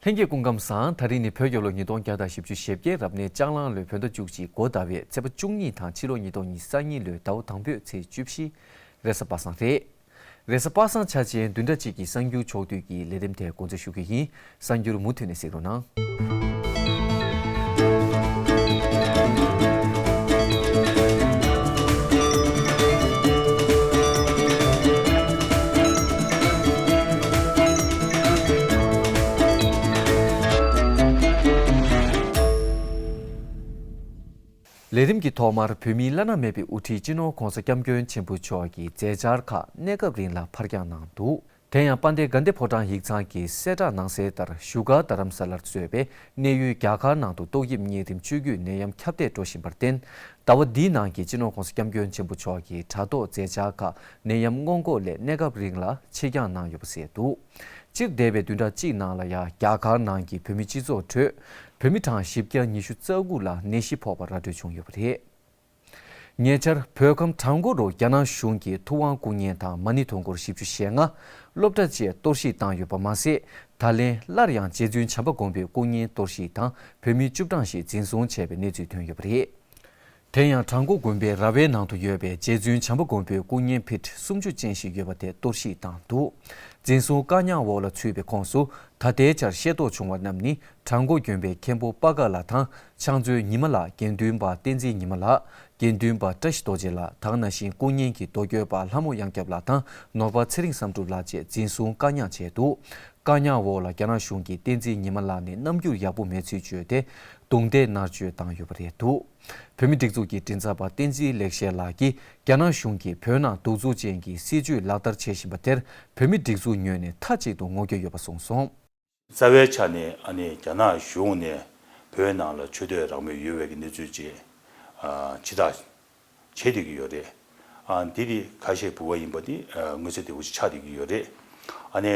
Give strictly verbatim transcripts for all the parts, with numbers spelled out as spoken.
ལྷན་རྒྱས་སྐུ་ཁམས་བཟང་། ད་རིང་ནི་བོད་རྒྱལ་ལོ་ཉིས་སྟོང་བརྒྱ་དང་བཞི་བཅུ་ཞེ་བརྒྱད་རབ་གནས་ལྕགས་གླང་ལོའི་བོད་ཟླ་བཅུ་གཅིག་སྒོ་ཟླ་བའི་ཚེས་པ་བཅུ་གཉིས་དང་ཕྱི་ལོ་ཉིས་སྟོང་ཉི་ཤུ་རྩ་གཉིས་ལོའི་ཟླ་བ་དང་པོའི་ཚེས་བཅུ་བཞི། རེས་གཟའ་པ་སངས་རེད། རེས་གཟའ་པ་སངས་འཆར་ཅན་བདུན་ཕྲག་གཅིག་གི་གསར་འགྱུར་ཕྱོགས་བསྡུས་ཀྱི་ལས་རིམ་དེ་འགོ་འཛུགས་ཞུ་གི་ཡིན། གསར་འགྱུར་མུ་མཐུད་ནས་གཟིགས་རོགས་གནང་། ལས་རིམ་གྱི་ཐོག་མར་བོད་མིའི་བླ་ན་མེད་པའི་དབུ་ཁྲིད་སྤྱི་ནོར་༸གོང་ས་༸སྐྱབས་མགོན་ཆེན་པོ་མཆོག་གི་མཛད་འཆར་ཁག་གནས་སྐབས་རིང་ལ་ཕར་འགྱངས་གནང་འདུག་དེ་ཡང་དཔལ་ལྡན་དགའ་ལྡན་ཕོ་བྲང་ཡིག་ཚང་གིས་གསལ་བསྒྲགས་གནང་གསལ་ལྟར་བཞུགས་སྒར་རྡ་རམ་ས་ལར་གཙོས་པའི་གནས་ཡུལ་རྒྱ་གར་ནང་དུ་ཏོག་དབྱིབས་གཉན་རིམས་བཅོས་བསྒྱུར་ནད་ཡམས་ཁྱབ་གདལ་འགྲོ་བཞིན་པར་བརྟེན། ཟླ་བ་འདིའི་ནང་གི་སྤྱི་ནོར་༸གོང་ས་༸སྐྱབས་མགོན་ཆེན་པོ་མཆོག་གི་དྲ་ཐོག་མཛད་འཆར་ཁག་ནད་ཡམས་སྔོན་འགོག་སླད་གནས་སྐབས་རིང་ལ་ཕྱིར་འགྱངས་གནང་ཡོད་པ་གསལ་འདུག་སྤྱིར་འདས་པའི་བདུན་ཕྲག་གཅིག་ནང་ལ་ཡང་རྒྱ་གར་ནང་གི་བོད་མི་སྤྱི་ཚོགས་ཁྲོད་བོད་མི་གྲངས་བཞི་བརྒྱ་ཉི་ཤུ་རྩ་དགུ་ལ་ནད་གཞི་ཕོག་པ་ར་སྤྲོད་བྱུང་ཡོད་པ་རེད། ཉེ་ཆར་བོད་ཁམས་བྲག་འགོ་རུ་རྒྱ་ནག་གཞུང་གིས་ཐུབ་དབང་སྐུ་བརྙན་དང་མ་ཎི་དུང་སྐོར་བཞི་བཅུ་ཞེ་ལྔ་སློབ་གྲྭ་བཅས་གཏོར་བཤིག་བཏང་ཡོད་པ་མ་ཟད། ད་ལན་སླར་ཡང་རྗེ་བཙུན་བྱམས་པ་མགོན་པོའི་སྐུ་བརྙན་གཏོར་བཤིག་དང་བོད་མི་བཅུ་གྲངས་ཤིག་འཛིན་བཟུང་བྱས་པའི་གནས་ཚུལ་ཐོན་ཡོད་པ་རེད། དེ་ཡང་བྲག་འགོ་དགོན་པའི་ར་བའི་ནང་དུ་ཡོད་པའི་རྗེ་བཙུན་བྱམས་པ་མགོན་པོའི་སྐུ་བརྙན་ཕིཊ་སུམ་ཅུ་ཅན་ཞིག་ཡོད་པ་དེ་གཏོར་བཤིག་བཏང་འདུག་འཛིན་བཟུང་བཀག་ཉར་འོག་ལ་ཚུད་པའི་ཁོངས་སུ་ད་ལྟའི་ཆར་ཤེས་རྟོགས་བྱུང་བ་རྣམས་ནི་བྲག་འགོ་དགོན་པའི་མཁན་པོ་པ་ཀ་ལགས་དང་ཕྱག་མཛོད་ཉི་མ་ལགས། དགེ་འདུན་པ་བསྟན་འཛིན་ཉི་མ་ལགས། དགེ་འདུན་པ་བཀྲ་ཤིས་རྡོ་རྗེ་ལགས། ད་ག་ནང་བཞིན་སྐུ་བརྙན་གྱི་མདོ་སྐྱོར་པ་ལྷ་མོ་གཡང་སྐྱབས་ལགས་དང་ནོར་བ་ཚེ་རིང་བསམ་གྲུབ་ལགས་བཅས་འཛིན་བཟུང་བཀག་ཉར་བྱས་འདུག་བཀག་ཉར་འོག་ལ་རྒྱ་ནག་གཞུང་གིས་བསྟན་འཛིན་ཉི་མ་ལགས་ནི་རྣམ་འགྱུར་ཡག་པོ་མེད་ཚུལ་བརྗོད་དེ་རྡུང་རྡེག་མནར་གཅོད་བཏང་ཡོད་པ་རེད་འདུག་བོད་མིའི་སྒྲིག་འཛུགས་ཀྱི་མགྲིན་ཚབ་པ་བསྟན་འཛིན་ལེགས་བཤད་ལགས་ཀྱིས་རྒྱ་ནག་གཞུང་གིས་བོད་ནང་གདུག་རྩུབ་ཅན་གྱི་སྲིད་བྱུས་ལག་བསྟར་བྱེད་བཞིན་པ་དེར་བོད་མིའི་སྒྲིག་འཛུགས་ངོས་ནས་མཐའ་གཅིག་ཏུ་ངོ་རྒོལ་ཡོད་པ་གསུངས་སོང་། རྩ་བའི་ཆ་ནས་ཨ་ནི་རྒྱ་ནག་གཞུང་ནས་བོད་ནང་ལ་ཆོས་དད་རང་མོས་ཡོད་པའི་གི་གནས་ཚུལ་ཅིག་ཨ་ཕྱི་བསྒྲགས་བྱེད་བསྡད་ཀྱི་ཡོད་རེད། ཨ་འདི་དེ་ཁ་ཤས་བུ་ག་ཡིན་པ་དེ་ཨ་མངོན་གསལ་དོད་པོ་ཅིག་ཆགས་བསྡད་ཀྱི་ཡོད་རེད། ཨ་ནི་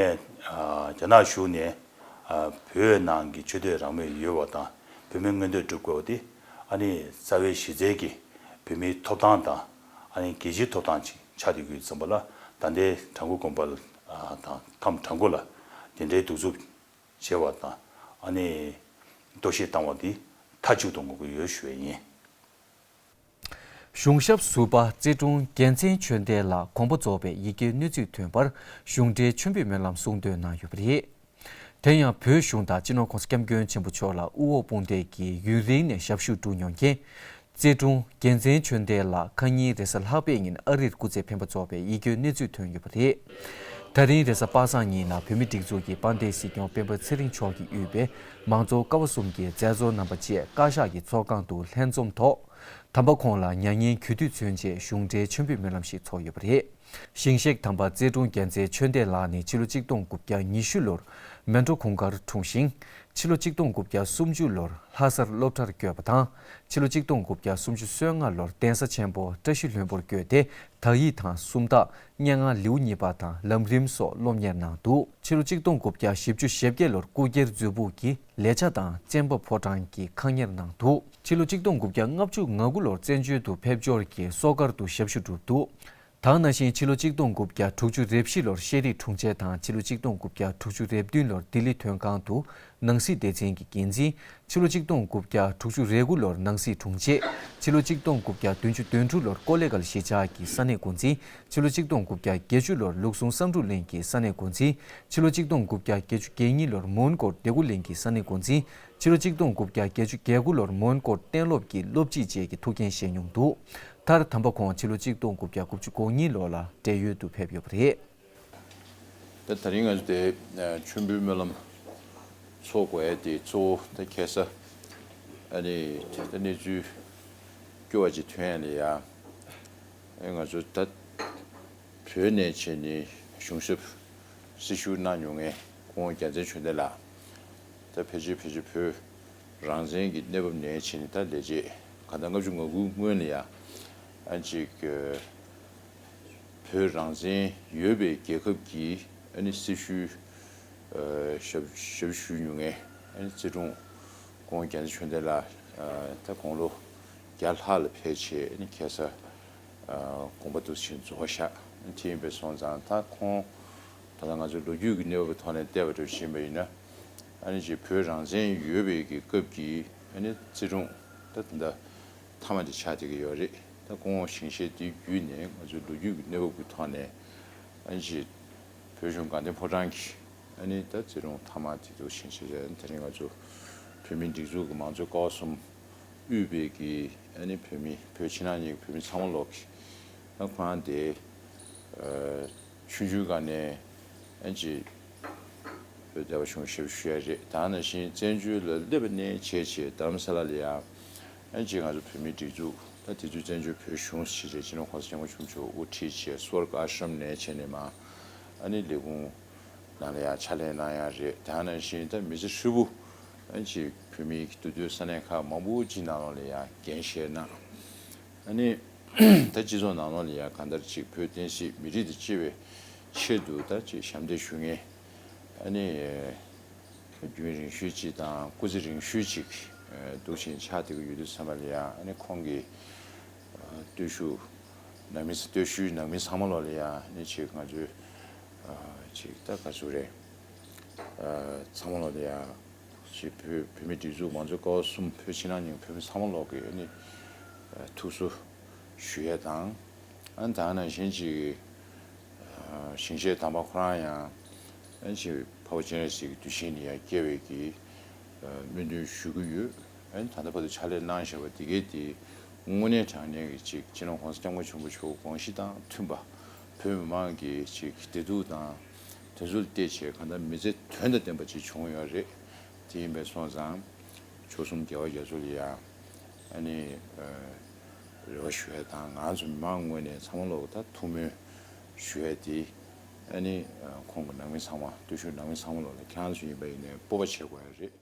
ཨ་རྒྱ་ནག་གཞུང་ནས་ཨ་བོད་ནང་གི་ཆོས་དད་རང་མོས་ཡོད་པ་དང་བོད་མིའི་མངོན་འདོད་སྒྲུབ་དགོས་པ་དེ་ཨ་ནི་རྩ་བའི་གཞི་རྩའི་གི་བོད་མིའི་ཐོབ་ཐང་དང་ཨ་ནི་རྒྱལ་སྤྱིའི་ཐོབ་ཐང་ཅིག་ཆགས་བསྡད་ཀྱི་ཡོད་ཙམ་པ་ལ། ད་ལྟའི་བྲག་འགོ་དགོན་པ་ལ་ཨ་དང་ཁམས་བྲག་འགོ་ལ་དེ་འདྲའི་གདུག་རྩུབ་བྱས་པ་དང་ཨ་ནི་གཏོར་བཤིག་བཏང་བ་འདི་མཐའ་གཅིག་ཏུ་ངོ་རྒོལ་ཡོད་ཞུ་བ་ཡིན། གཞུང་ཞབས་ཟུར་པ་རྩེ་དྲུང་རྒྱལ་མཚན་ཆོས་ལྡན་ལགས་དགོངས་པ་རྫོགས་པའི་ཡི་གེ་གནས་ཚུལ་ཐོན་པར་གཞུང་འབྲེལ་མཆོད་འབུལ་སྨོན་ལམ་གསུང་འདོན་གནང་ཡོད་པ་རེད། དེ་ཡང་བོད་གཞུང་དང་སྤྱི་ནོར་༸གོང་ས་༸སྐྱབས་མགོན་ཆེན་པོ་མཆོག་ལ་དབུ་འོག་དཔུང་འདེགས་ཀྱིས་ཡུན་རིང་ནས་ཞབས་ཞུ་བསྒྲུབས་མྱོང་མཁན། རྩེ་དྲུང་རྒྱལ་མཚན་ཆོས་ལྡན་ལགས་ཁ་ཉིན་རེས་གཟའ་ལྷག་པའི་ཉིན་ཨ་རིར་སྐུ་ཚེ་འཕེན་པ་རྫོགས་པའི་ཡིད་སྐྱོའི་གནས་ཚུལ་ཐོན་ཡོད་པ་རེད། ད་རིང་རེས་གཟའ་པ་སངས་ཉིན་ལ་བོད་མིའི་སྒྲིག་འཛུགས་ཀྱི་དཔལ་ལྡན་སྲིད་སྐྱོང་སྤེན་པ་ཚེ་རིང་མཆོག་གིས་དབུས་པའི་མང་གཙོ་ཀ་བ་གསུམ་གྱི་མཛད་གཙོ་རྣམ་པ་བཅས་བཀའ་ཤག་གི་ཚོགས་ཁང་དུ་ལྷན་འཛོམས་ཐོག་དམ་པ་ཁོང་ལ་མྱ་ངན་གུས་འདུད་མཚོན་ཆེད་གཞུང་འབྲེལ་མཆོད་འབུལ་སྨོན་ལམ་ཞིག་ཚོགས་ཡོད་པ་རེད། ཞིང་གཤེགས་དམ་པ་རྩེ་དྲུང་རྒྱལ་མཚན་ཆོས་ལྡན་ལགས་ནི་ཕྱི་ལོ་གཅིག་སྟོང་དགུ་བརྒྱ་ཉི་ཤུ་ལོར་མལ་གྲོ་གུང་དཀར་འཁྲུངས་ཤིང་། ཕྱི་ལོ་གཅིག་སྟོང་དགུ་བརྒྱ་སུམ་ཅུ་ལོར་ལྷ་སར་སློབ་གྲྭར་བསྐྱོད་པ་དང་། ཕྱི་ལོ་གཅིག་སྟོང་དགུ་བརྒྱ་སུམ་ཅུ་སོ་ལྔ་ལོར་གདན་ས་ཆེན་པོ་བཀྲ་ཤིས་ལྷུན་པོར་བསྐྱོད་དེ། དག་ཡིག་དང་སུམ་རྟགས། སྙན་ངག་ལེའུ་གཉིས་པ་དང་ལམ་རིམ་སོགས་སློབ་གཉེར་གནང་འདུག་ཕྱི་ལོ་གཅིག་སྟོང་དགུ་བརྒྱ་བཞི་བཅུ་ཞེ་བརྒྱད་ལོར་སྐུ་སྒེར་མཛོད་ཕུགས་ཀྱི་ལས་བྱ་དང་བཙན་པ་ཕོ་བྲང་གི་ཁང་གཉེར་གནང་འདུག་ཕྱི་ལོ་གཅིག་སྟོང་དགུ་བརྒྱ་ལྔ་བཅུ་ང་དགུ་ལོར་བཙན་བྱོལ་དུ་ཕེབས་འབྱོར་གྱིས་སོག་སྒར་དུ་ཞབས་ཞུ་བསྒྲུབས་འདུག་ད་ག་ནང་བཞིན་ཕྱི་ལོ་གཅིག་སྟོང་དགུ་བརྒྱ་དྲུག་ཅུ་རེ་བཞི་ལོར་ཤེས་རིག་དྲུང་ཆེ་དང་ཕྱི་ལོ་གཅིག་སྟོང་དགུ་བརྒྱ་དྲུག་ཅུ་རེ་བདུན་ལོར་ལྡི་ལི་དོན་ཁང་དུ་ནང་སྲིད་སྡེ་ཚན་གྱི་འགན་འཛིན། ཕྱི་ལོ་གཅིག་སྟོང་དགུ་བརྒྱ་དྲུག་ཅུ་རེ་དགུ་ལོར་ནང་སྲིད་དྲུང་ཆེ། ཕྱི་ལོ་གཅིག་སྟོང་དགུ་བརྒྱ་བདུན་ཅུ་དོན་དྲུག་ལོར་ཀོ་ལེ་གལ་གཞིས་ཆགས་ཀྱི་ས་གནས་འགོ་འཛིན། ཕྱི་ལོ་གཅིག་སྟོང་དགུ་བརྒྱ་བརྒྱད་ཅུ་ལོར་ལུགས་ཟུང་བསམ་གྲུབ་གླིང་གི་ས་གནས་འགོ་འཛིན། ཕྱི་ལོ་གཅིག་སྟོང་དགུ་བརྒྱ་བརྒྱད་ཅུ་གྱ་གཉིས་ལོར་མོན་གྷོར་སྡེ་དགུ་གླིང་གི་ས་གནས་འགོ་འཛིན། ཕྱི་ལོ་གཅིག་སྟོང་དགུ་བརྒྱ་བརྒྱད་ཅུ་གྱ་དགུ་ལོར་མོན་གྷོར་གཏན་སློབ་ཀྱི་སློབ་སྤྱི་བཅས་ཀྱི་ཐུགས་འགན་བཞེས་མྱོང་འདུག་མཐར་དམ་པ་ཁོང་ཕྱི་ལོ་གཅིག་སྟོང་དགུ་བརྒྱ་དགུ་བཅུ་གོ་གཉིས་ལོ་ལ་བགྲེས་ཡོལ་དུ་ཕེབས་ཡོད་པ་རེད། ད་ད་རིང་ང་ཚོ་དེ་མཆོད་འབུལ་སྨོན་ལམ་ཚོགས་དགོས་ཡ་དེ་གཙོ་བོ་ད་ཁ་སང་ཨ་ནི་ད་གནས་ཚུལ་སྐྱོ་བ་ཅིག་ཐོན་ཡ་ལ་ཡ། ཨ་ང་ཚོ་ད་བོད་ནས་བྱས་ནས་གཞུང་ཞབས་སྲི་ཞུ་གནང་མྱོང་མཁན་སྐུ་ངོ་རྒྱལ་མཚན་ཆོས་ལྡན་ལགས། ད་ཕལ་ཆེར་ཕལ་ཆེར་བོད་རང་བཙན་གྱི་གནས་བབ་ནས་བྱས་ནས་ད་ལས་བྱེད་གང་ལྟར་ལྔ་བཅུ་ང་དགུ་སྔོན་ལ་ཡ་ཨ་ཅིག་བོད་རང་བཙན་ཡོད་པའི་རྒྱལ་ཁབ་ཀྱི་ཨ་ནི་སྲི་ཞུའི་ཨ་ཞབས་ཞབས་ཞུ་མྱོང་མཁན་ཨ་ནི་རྩེ་དྲུང་སྐུ་ངོ་རྒྱལ་མཚན་ཆོས་ལྡན་ལགས་ཨ་ད་དགུང་ལོ་བརྒྱ་ལྷག་ལ་ཕེབས་བྱས་ཨ་ནི་ཁ་སང་ཨ་དགོངས་པ་འདུག་སེ་རྫོགས་བཞག་དེ་ཡིན་པས་སོང་ཙང་ད་ཁོང་ད་ལྟ་ང་ཚོ་ལོ་རྒྱུས་ཀྱི་གནས་བབ་ཀྱི་ཐོག་ནས་བལྟས་པ་འདྲ་ཞིག་ཡིན་པ་ཡིན་ན། ཨ་ནི་ཅིག་བོད་རང་བཙན་ཡོད་པའི་གི་སྐབས་ཀྱི་ཨ་ནི་བརྩི་སྲུང་ད་ད་ལྟ་མཐའ་མ་དེ་ཆགས་བསྡད་ཀྱི་ཡོད་རེད། ད་སྐུ་ངོ་ཞིང་གཤེགས་དེ་བརྒྱུད་ནས་ང་ཚོའི་ལོ་རྒྱུས་ཀྱི་གནས་བབ་ཀྱི་ཐོག་ནས་ཨ་ནི་ཅིག་བོད་གཞུང་དགའ་ལྡན་ཕོ་བྲང་གི་ཨ་ནི་ད་བརྩི་སྲུང་མཐའ་མ་དེ་ཚོ་ཞིང་གཤེགས་དེ་རིང་ང་ཚོ་བོད་མིའི་སྒྲིག་འཛུགས་ཀྱི་མང་གཙོའི་ཀ་བ་གསུམ་དབུས་པའི་གི་ཨ་ནི་བོད་མི་བོད་ཕྱི་ནང་གཉིས་ཀྱི་བོད་མི་ཚང་མ་ལོག་གི་ད་ཁོ་རང་དེ་ཆུང་ཆུང་སྒང་ནས་ཨ་ནི་ཅིག་བོད་བདེ་བ་གཞུང་ཞབས་ཞུ་ཡ་རེད། ད་ནང་བཞིན་བཙན་བྱོལ་ལ་སླེབས་པ་ནས་བྱས་བྱས་རྡ་རམ་ས་ལ་ལ་ཡང་ཨ་ཅེ་ང་ཚོ་བོད་མིའི་སྒྲིག་འཛུགས་ད་དེ་དུས་བཙན་བྱོལ་བོད་གཞུང་ཞེས་བྱས་སྤྱི་ནོར་༸གོང་ས་༸སྐྱབས་མགོན་ཆེན་པོ་མཆོག་དབུ་ཁྲིད་བྱས་སོར་ཨ་ཤྲམ་ནས་བྱས་ནས་མ་ཨ་ནི་ལས་ཁུངས་ནང་ལ་ཡང་ཕྱག་ལས་གནང་ཡ་རེད། ད་ནང་བཞིན་ད་མི་ཚེ་ཧྲིལ་པོ་ཨ་ཅེ་བོད་མིའི་འདུས་སྡོད་ས་གནས་ཁག་མང་པོ་ཅིག་ནང་ལོགས་ལ་ཡང་འགན་བཞེས་གནང་། ཨ་ནི་ད་སྤྱི་ཚོགས་ནང་ལོགས་ལ་ཡང་གང་ལྟར་ཅིག་བོད་བསྟན་སྲིད་མི་རིགས་དང་གཅེས་པའི་ཆེད་དུ་ད་ཅིག་ཞབས་འདེགས་ཞུ་མཁན་ཨ་ནི་རྒྱུན་རིང་ཤོས་ཅིག་དང་སྐུ་ཚེ་རིང་ཤོས་ཅིག་འདུག་བཞིན་ཆགས་བསྡད་ཀྱི་ཡོད་དུས་ཙམ་པ་ལ་ཡང་ཨ་ནི་ཁོང་གི་སྟོབས་ཤུགས་ནང་མི་སྟོབས་ཤུགས་ནང་མི་ཚང་མ་ལོགས་ལ་ཡང་ཨ་ནི་ཅིག་ང་ཚོའི་ཅིག་ད་ག་ཚོད་རེད། ཚང་མ་ལོགས་ལ་ཡང་ཅིག་བོད་བོད་མི་སྒྲིག་འཛུགས་མང་གཙོའི་ཀ་བ་གསུམ་བོད་ཕྱི་ནང་གཉིས་བོད་མི་ཚང་མ་ལོགས་ཀྱི་ཨ་ནི་ཐུགས་གསོ་ཞུ་ཡས་དང་། ཨ་ནི་ད་ནང་བཞིན་ཅིག་ཞིང་གཤེགས་དམ་པ་ཁོ་རང་ཡང་ཨ་ནི་ཅིག་འཕགས་པ་སྤྱན་རས་གཟིགས་ཀྱི་གདུལ་ཞིང་ནས་ཡང་སྐྱེ་བའི་གི་སྨོན་འདུན་ཞུ་གི་ཡོད། ཨ་ནི་ད་ལྟ་བར་དུ་ཕྱག་ལས་གནང་བཞག་པ་འདི་གའི་དེ་དངོས་གནས་དྲང་གནས་ཀྱི་ཅིག་སྤྱི་ནོར་༸གོང་ས་༸སྐྱབས་མགོན་ཆེན་པོ་མཆོག་དགོངས་གཞི་དང་མཐུན་པ། བོད་མི་མང་གི་ཅིག་བདེ་སྡུག་དང་དེ་ཚོ་ལ་བལྟས་བྱས་གང་ལྟར་མི་ཚེ་དོན་དང་ལྡན་པ་ཅིག་བྱུང་ཡོད་རེད། དེ་ཡིན་པས་སོང་ཙང་མཆོག་གསུམ་རྒྱལ་བ་རྒྱ་མཚོ་ལ་ཡང་ཨ་ནི་རེ་བ་ཞུ་ཡ་དང་ང་ཚོ་མི་མང་ངོས་ནས་ཚང་མ་ལོག་ད་ཐུགས་སྨོན་ཞུ་ཡ་དེ་ཨ་ནི་ཁོང་གི་ནང་མི་ཚང་མ་སྟོབས་ཤུགས་ནང་མི་ཚང་མ་ལོག་ལ་ཁྱེད་རང་ཚོ་ཡིན་པ་ཡིན་ནའི་སྤོབས་པ་བྱེད་དགོས་ཡ་རེད།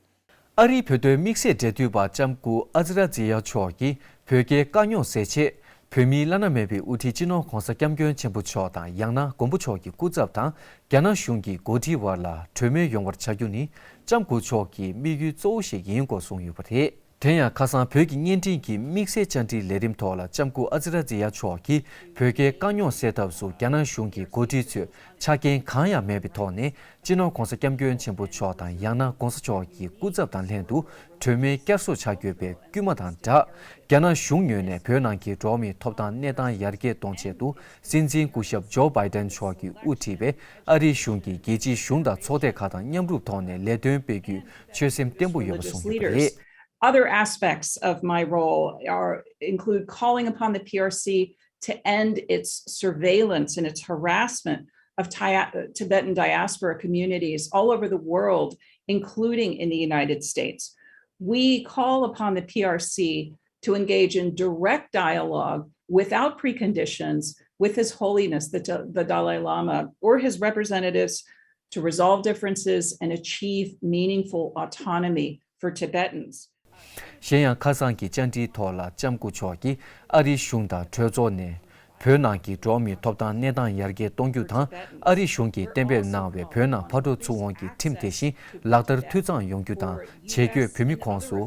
ཨ་རིའི་བོད་དོན་དམིགས་བསལ་འབྲེལ་མཐུད་པ་ལྕམ་སྐུ་ཨ་ཛི་ར་ཛི་ཡ་མཆོག་གིས་བོད་རྒྱའི་དཀའ་རྙོག་སེལ་ཆེད། བོད་མིའི་བླ་ན་མེད་པའི་དབུ་ཁྲིད་སྤྱི་ནོར་༸གོང་ས་༸སྐྱབས་མགོན་ཆེན་པོ་མཆོག་དང་ཡང་ན་མགོན་པོ་མཆོག་གི་སྐུ་ཚབ་དང་རྒྱ་ནག་གཞུང་གི་འགོ་ཁྲིད་བར་ལ་གྲོས་མོལ་ཡོང་བར་བྱ་རྒྱུ་ནི་ལྕམ་སྐུ་མཆོག་གི་དམིགས་ཡུལ་གཙོ་བོ་ཞིག་ཡིན་སྐོར་གསུངས་ཡོད་པ་རེད། དེ་ཡང་ཁ་སང་བོད་ཀྱི་བརྙན་འཕྲིན་གྱི་དམིགས་བསལ་བཅར་འདྲིའི་ལས་རིམ་ཐོག་ལ་ལྕམ་སྐུ་ཨ་ཛི་ར་ཛི་ཡ་མཆོག་གིས་བོད་རྒྱའི་དཀའ་རྙོག་སེལ་ཐབས་སུ་རྒྱ་ནག་གཞུང་གི་འགོ་ཁྲིད་ཚོས་ཆ་རྐྱེན་གང་ཡང་མེད་པའི་ཐོག་ནས། སྤྱི་ནོར་༸གོང་ས་༸སྐྱབས་མགོན་ཆེན་པོ་མཆོག་དང་ཡང་ན་༸གོང་ས་མཆོག་གི་སྐུ་ཚབ་དང་ལྷན་དུ་གྲོས་མོལ་བསྐྱར་གསོ་བྱ་དགོས་པའི་སྐུལ་མ་དང་སྦྲགས། རྒྱ་ནག་གཞུང་ངོས་ནས་བོད་ནང་གི་འགྲོ་བ་མིའི་ཐོབ་ཐང་གནས་སྟངས་ཡར་རྒྱས་གཏོང་ཆེད་དུ་སྲིད་འཛིན་སྐུ་ཞབས་ཇོ་བྷའི་ཏན་མཆོག་གིས་དབུ་ཁྲིད་པའི་ཨ་རིའི་གཞུང་གིས་རྒྱལ་སྤྱིའི་གཞུང་དང་ཚོགས་སྡེ་ཁག་དང་མཉམ་རུབ་ཐོག་ནས་ལས་དོན་སྤེལ་རྒྱུའི་ཆོད་སེམས་བརྟན་པོ་ཡོད་པ་གསུངས་ཡོད་པ་རེད། Other aspects of my role are include calling upon the P R C to end its surveillance and its harassment of Ti- Tibetan diaspora communities all over the world, including in the United States. We call upon the P R C to engage in direct dialogue without preconditions with His Holiness the, the Dalai Lama or his representatives to resolve differences and achieve meaningful autonomy for Tibetans. གཞན་ཡང་ཁ་སང་གི་བཅར་འདྲིའི་ཐོག་ལ་ལྕམ་སྐུ་མཆོག་གིས་ཨ་རིའི་གཞུང་དང་གྲོས་ཚོགས་ནས་བོད་ནང་གི་འགྲོ་བ་མིའི་ཐོབ་ཐང་གནས་སྟངས་ཡར་རྒྱས་གཏོང་རྒྱུ་དང་ཨ་རིའི་གཞུང་གིས་གཏན་འབེབས་གནང་བའི་བོད་ནང་ཕར་འགྲོ་ཚུར་འོང་གི་ཁྲིམས་དེ་བཞིན་ལག་བསྟར་འཐུས་ཚང་ཡོང་རྒྱུ་དང་། ཆེད་བསྐྱོད་བོད་མི་ཁོངས་སུ་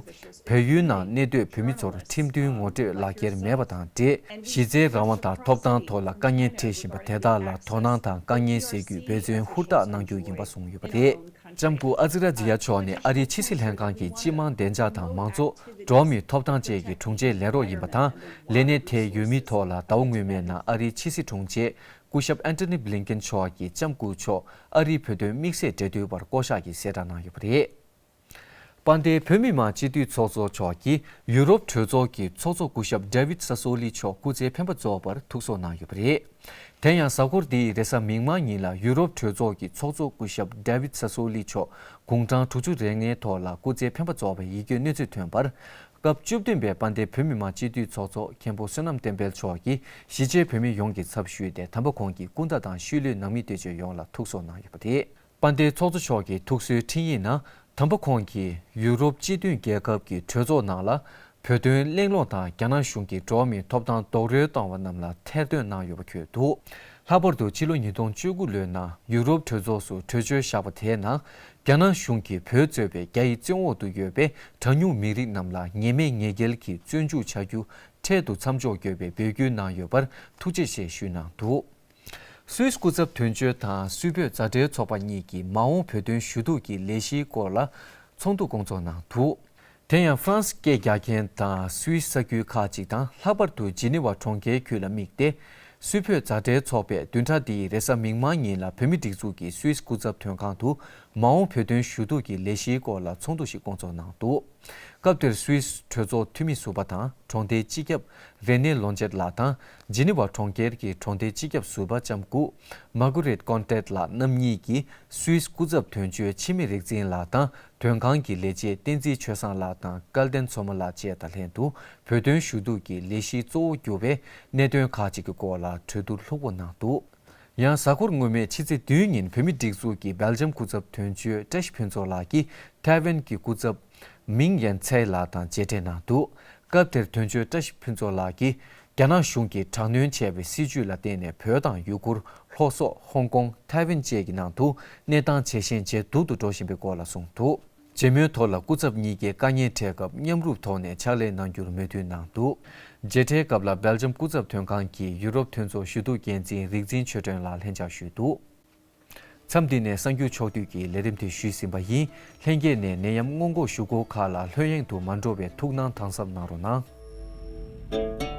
བལ་ཡུལ་ནང་གནས་སྡོད་བོད་མི་ཚོར་ཁྲིམས་མཐུན་ངོ་སྤྲོད་ལག་འཁྱེར་མེད་པ་དང་འབྲེལ་གཞི་རྩའི་རང་དབང་དང་ཐོབ་ཐང་ཐོག་ལ་དཀའ་ངལ་འཕྲད་བཞིན་པ་དེ་དག་ལ་དོ་སྣང་དང་དཀའ་ངལ་སེལ་རྒྱུའི་འབད་བརྩོན་ཧུར་ཐག་གནང་རྒྱུ་ཡིན་པ་གསུངས་ཡོད་པ་རེད། ལྕམ་སྐུ་ཨ་ཛི་ར་ཛི་ཡ་མཆོག་ནི་ཨ་རིའི་ཕྱི་སྲིད་ལྷན་ཁང་གི་སྤྱི་དམངས་བདེ་འཇགས་དང་མང་གཙོ། འགྲོ་བ་མིའི་ཐོབ་ཐང་བཅས་ཀྱི་དྲུང་ཆེའི་ལས་རོགས་ཡིན་པ་དང་། ལས་གནས་དེར་ཡོད་མུས་ཐོག་ལ་ཟླ་བ་སྔོན་མའི་ནང་ཨ་རིའི་ཕྱི་སྲིད་དྲུང་ཆེ་སྐུ་ཞབས་ཨན་ཐོ་ནི་བྷི་ལིན་ཀེན་མཆོག་གིས་ལྕམ་སྐུ་མཆོག་ཨ་རིའི་བོད་དོན་དམིགས་བསལ་འབྲེལ་མཐུད་པར་བསྐོ་གཞག་གི་གསལ་བསྒྲགས་གནང་ཡོད་པ་རེད། དཔལ་ལྡན་བོད་མི་མང་སྤྱི་འཐུས་ཚོགས་གཙོ་མཆོག་གིས་ཡུ་རོབ་གྲོས་ཚོགས་ཀྱི་ཚོགས་གཙོ་སྐུ་ཞབས་ཌེ་ཝིད་ས་སོ་ལི་མཆོག་སྐུ་ཚེ་འཕེན་པ་རྫོགས་པར་ཐུགས་གསོ་གནང་ཡོད་པ་རེད། དེ་ཡང་གཟའ་འཁོར་འདིའི་རེས་གཟའ་མིག་དམར་ཉིན་ལ་ཡུ་རོབ་གྲོས་ཚོགས་ཀྱི་ཚོགས་གཙོ་སྐུ་ཞབས་ཌེ་ཝིད་ས་སོ་ལི་མཆོག་དགུང་གྲངས་དྲུག་ཅུ་རེ་ལྔའི་ཐོག་ལ་སྐུ་ཚེ་འཕེན་པ་རྫོགས་པའི་ཡིད་སྐྱོའི་གནས་ཚུལ་ཐོན་པར། སྐབས་བཅུ་བདུན་པའི་དཔལ་ལྡན་བོད་མི་མང་སྤྱི་འཐུས་ཚོགས་གཙོ་མཁན་པོ་བསོད་ནམས་བསྟན་འཕེལ་མཆོག་གིས་གཞིས་བྱེས་བོད་མི་ཡོངས་ཀྱི་ཚབ་ཞུས་ཏེ། དམ་པ་ཁོང་གི་སྐུ་ཟླ་དང་ཤུལ་ལུས་ནང་མི་སྡེ་བརྒྱད་ཡོངས་ལ་ཐུགས་གསོ་གནང་ཡོད་པ་རེད། དཔལ་ལྡན་ཚོགས་གཙོ་མཆོག་གི་ཐུགས་གསོའི་འཕྲིན་ཡིག་ནང་། དམ་པ་ཁོང་གིས་ཡུ་རོབ་སྤྱི་མཐུན་རྒྱལ་ཁབ་ཀྱི་གྲོས་ཚོགས་ནང་ལ་བོད་དོན་གླེང་སློང་དང་རྒྱ་ནག་གཞུང་གིས་འགྲོ་བ་མིའི་ཐོབ་ཐང་རྡོག་རོལ་བཏང་བ་རྣམས་ལ་ཐེར་འདོན་གནང་ཡོད་པ་འཁོད་འདུག། ལྷག་པར་དུ་ཕྱི་ལོ་ཉིས་སྟོང་བཅུ་དགུ་ལོའི་ནང་ཡུ་རོབ་གྲོས་ཚོགས་སུ་གྲོས་ཆོད་བཞག་པ་དེའི་ནང་། རྒྱ་ནག་གཞུང་གིས་བོད་གཙོས་པའི་རྒྱ་ཡི་བཙོན་འོག་ཏུ་ཡོད་པའི་གྲངས་ཉུང་མི་རིགས་རྣམས་ལ་ཉེས་མེད་ཉེས་འགེལ་གྱིས་བཙོན་འཇུག་བྱ་རྒྱུ་འཕྲལ་དུ་མཚམས་འཇོག་དགོས་པའི་འབོད་སྐུལ་གནང་ཡོད་པར་ཐུགས་རྗེ་ཆེ་ཞུས་གནང་འདུག། སུད་སི་སྐུ་ཚབ་དོན་གཅོད་དང་སུད་བོད་མཛའ་འབྲེལ་ཚོགས་པ་གཉིས་ཀྱིས་མ་འོངས་བོད་དོན་ཞུ་གཏུག་གི་ལས་གཞིའི་སྐོར་ལ་ཚོགས་འདུ་སྐོང་ཚོགས་གནང་འདུག་དེ་ཡང་ཧྥ་རན་སི་སྐད་རྒྱག་མཁན་དང་སུད་སི་ས་ཁུལ་ཁག་ཅིག་དང་། ལྷག་པར་དུ་ཇི་ནི་ཝ་གྲོང་ཁྱེར་ཁུལ་ལ་དམིགས་ཏེ། སུད་བོད་མཛའ་འབྲེལ་ཚོགས་པས་བདུན་ཕྲག་འདིའི་རེས་གཟའ་མིག་དམར་ཉིན་ལ་བོད་མིའི་སྒྲིག་འཛུགས་ཀྱི་སུད་སི་སྐུ་ཚབ་དོན་ཁང་དུ་མ་འོངས་བོད་དོན་ཞུ་གཏུག་གི་ལས་གཞིའི་སྐོར་ལ་ཚོགས་འདུ་ཞིག་སྐོང་ཚོགས་གནང་འདུག་སྐབས་དེར་སུད་སི་གྲོས་ཚོགས་འཐུས་མི་ཟུར་པ་དང་གྲོང་སྡེའི་སྤྱི་ཁྱབ་རེ་ནེ་ལོན་ཅེད་ལགས་དང་། ཇི་ནི་ཝ་གྲོང་ཁྱེར་གྱི་གྲོང་སྡེའི་སྤྱི་ཁྱབ་ཟུར་པ་ལྕམ་སྐུ་མཱ་ཀུ་རེད་ཀོན་ཏེད་ལགས་རྣམ་གཉིས་ཀྱིས་སུད་སི་སྐུ་ཚབ་དོན་གཅོད་འཆི་མེད་རིག་འཛིན་ལགས་དང་། དོན་ཁང་གི་ལས་བྱེད་བསྟན་འཛིན་ཆོས་བཟང་ལགས་དང་སྐལ་ལྡན་མཚོ་མོ་ལགས་བཅས་དང་ལྷན་དུ། བོད་དོན་ཞུ་གཏུག་གི་ལས་གཞིའི་གཙོ་བོ་གྱུར་བའི་གནད་དོན་ཁག་ཅིག་གི་སྐོར་ལ་གྲོས་བསྡུར་ལྷུག་པོ་གནང་འདུག་ཡང་གཟའ་འཁོར་སྔོན་མའི་ཕྱི་ཚེས་བདུན་ཉིན་བོད་མིའི་སྒྲིག་འཛུགས་ཀྱི་སྦེལ་ཇམ་སྐུ་ཚབ་དོན་གཅོད་བཀྲ་ཤིས་ཕུན་ཚོགས་ལགས་ཀྱིས་ཐའེ་ཝན་གྱི་སྐུ་ཚབ་མིང་ཡན་ཚའེ་ལགས་དང་མཇལ་འཕྲད་གནང་འདུག་སྐབས་དེར་དོན་གཅོད་བཀྲ་ཤིས་ཕུན་ཚོགས་ལགས་ཀྱིས། རྒྱ་ནག་གཞུང་གིས་དྲག་གནོན་བྱས་པའི་སྲིད་བྱུས་ལ་བརྟེན་ནས་བོད་དང་ཡུ་གུར། ལྷོ་སོག་ཧོང་ཀོང་། ཐའེ་ཝན་བཅས་ཀྱི་ནང་དུ་གནས་སྟངས་ཇེ་ཞན་ཇེ་སྡུག་ཏུ་འགྲོ་བཞིན་པའི་སྐོར་ལ་གསུངས་འདུག་མཇལ་མོལ་ཐོག་ལ་སྐུ་ཚབ་གཉིས་ཀས་དཀའ་ངལ་འཕྲད་སྐབས་མཉམ་རུབ་ཐོག་ནས་ཕྱག་ལས་གནང་རྒྱུར་མོས་མཐུན་གནང་འདུག་མཇལ་འཕྲད་སྐབས་ལ་སྦེལ་ཇམ་སྐུ་ཚབ་དོན་ཁང་གི་ཡུ་རོབ་མཐུན་ཚོགས་ཞུ་གཏུག་འགན་འཛིན་རིག་འཛིན་ཆོས་སྒྲོན་ལགས་ལྷན་བཅར་ཞུས་འདུག་མཚམས་འདི་ནས་གསར་འགྱུར་ཕྱོགས་བསྡུས་ཀྱི་ལས་རིམ་དེ་ཞུས་ཟིན་པ་ཡིན། ལྷན་རྒྱས་ནས་ནད་ཡམས་སྔོན་འགོག་ཞུ་སྒོ་ཁག་ལ་ལྷོད་གཡེང་དུ་མ་འགྲོ་བའི་ཐུགས་སྣང་དམ་ཟབ་གནང་རོགས་གནང་།